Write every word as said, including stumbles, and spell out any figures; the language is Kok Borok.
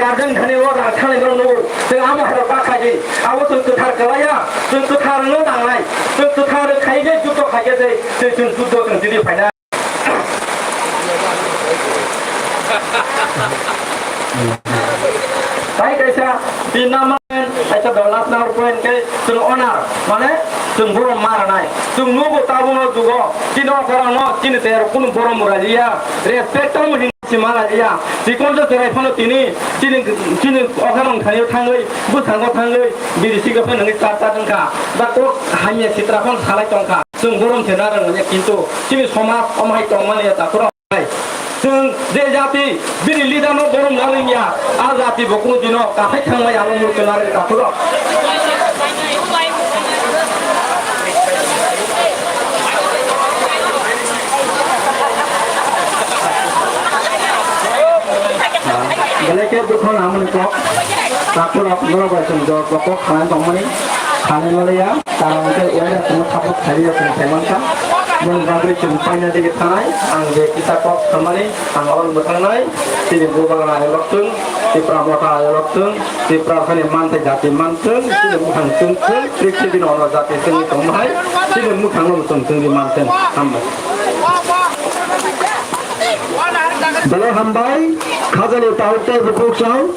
Garden thani o rang thani no no. Tei amo haro ka khai di. Abo tong kwthar kalaya. Tong kwthar no nangnai. Tong kwthar khai de juto khai de. Tei tong juto tong didi phaina. Tai kaisa di nama kaisa dolat na point ke tong onar. Mane tong borom maranai. Tong nugo tabuno dugo. Kino korano kini ter kun borom muraliya. Respect tamu hin. Simalalia, chikon jo cherai phano tini, chini, chini okhamang thaio thangwi, bwskango thangwi, biri sikha phano nangwi char char wngkha. Da kok hamya sitra phano salai tongkha. Chwng borom se narwng manya, kintu chini somaj omo hai tongmani ya takhurok hai. Chwng je jati bini leader no borom nalwngya, a jati bo kunu dino kathai thangmai amo murke narwk takhurok. Belai khe dukho nangmani kok. Takhurok norok bai chwng jor bo kok khanai tongmani. Khanai maliya, tarang khe uaira chwngno support khairiya chwng thaimankha. Boni bagwi chwng paina digi thanai, ang je kisa kok khamani, ang oro mwthangnai, chini bubagra ayolok chwng, Tipra motha ayolok chwng, Tipra khani manthai jati manthwng, chini buphang chwng chwng, trik chini ono jati chwngwi tongmahai, chini mukhangno chwng chwngwi manthwng. Hambai. Belai hambai, khajani tauk tei bukhuk chwng.